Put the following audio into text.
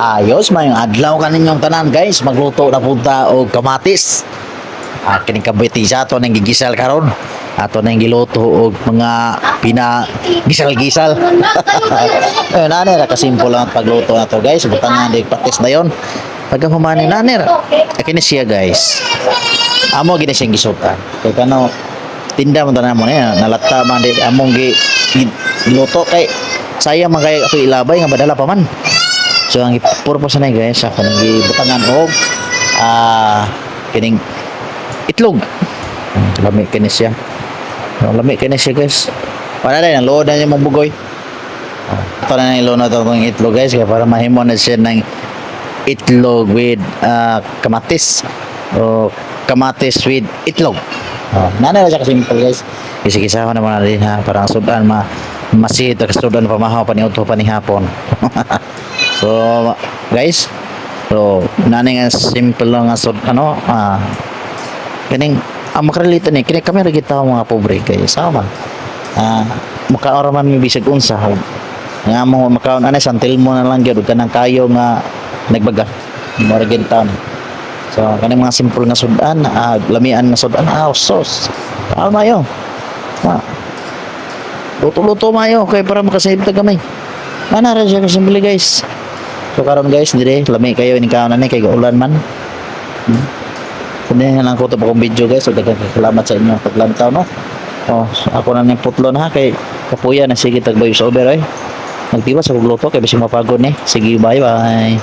Ayos, maayong adlaw kaninyong tanan, guys. Magluto na punta og kamatis. Ah, kining kabiti sa ato nang gigisal karon. Ato nang giluto og mga pina gisal-gisal. Eh, nani ra kasimple lang ang pagluto na to, guys. Butangan di patis na yon. Pagka humani nani ra. Ah, kini siya, guys. Amo gini siyang gisutan. Kay kano tinda mo tanan mo niya nalata man di among gi luto kay sayang man kay ako ilabay nga badala pa man. So ang purpose na, guys, ako nang gibutangan og kining itlog. Lami kini siya. Oh, lami kini siya, guys. Wala na ang load na niya mong bugoy. Oh, ito na yung na itong itlog, guys, kaya para mahimo na siya ng itlog with kamatis o kamatis with itlog. Oh, nanay na siya kasimple, guys. Gisa-gisa ko naman na din ha para ang sudan ma masit kasudan pamahaw pa ni udto pa ni hapon. So guys, so nanay nga simple lang nga sud ano kining ang makarelate ni kini kami ra gid tawo mga pobre kay sama. Ah, makaon ra man mi bisag unsa nga mo makaon anay santil mo na lang gyud ug kanang kayo nga nagbaga. Mo ra gid taon. So kaning mga simple nga sudan, lamian nga sudan, sos. Kaon mayo. Ma. Luto-luto mayo kay para makasave ta gamay. Ana ra siya kasimple, guys. So karon, guys, dire lami kayo ini kaon ani kay ulan man. Kunin lang ko to akong video, guys. So daghang salamat sa inyo paglantaw no. Oh, ako na ning putlo na ha kay kapuya na sige tag voice over ay. Magtiwas sa luto kay bisag mapagod ni. Sige, bye bye.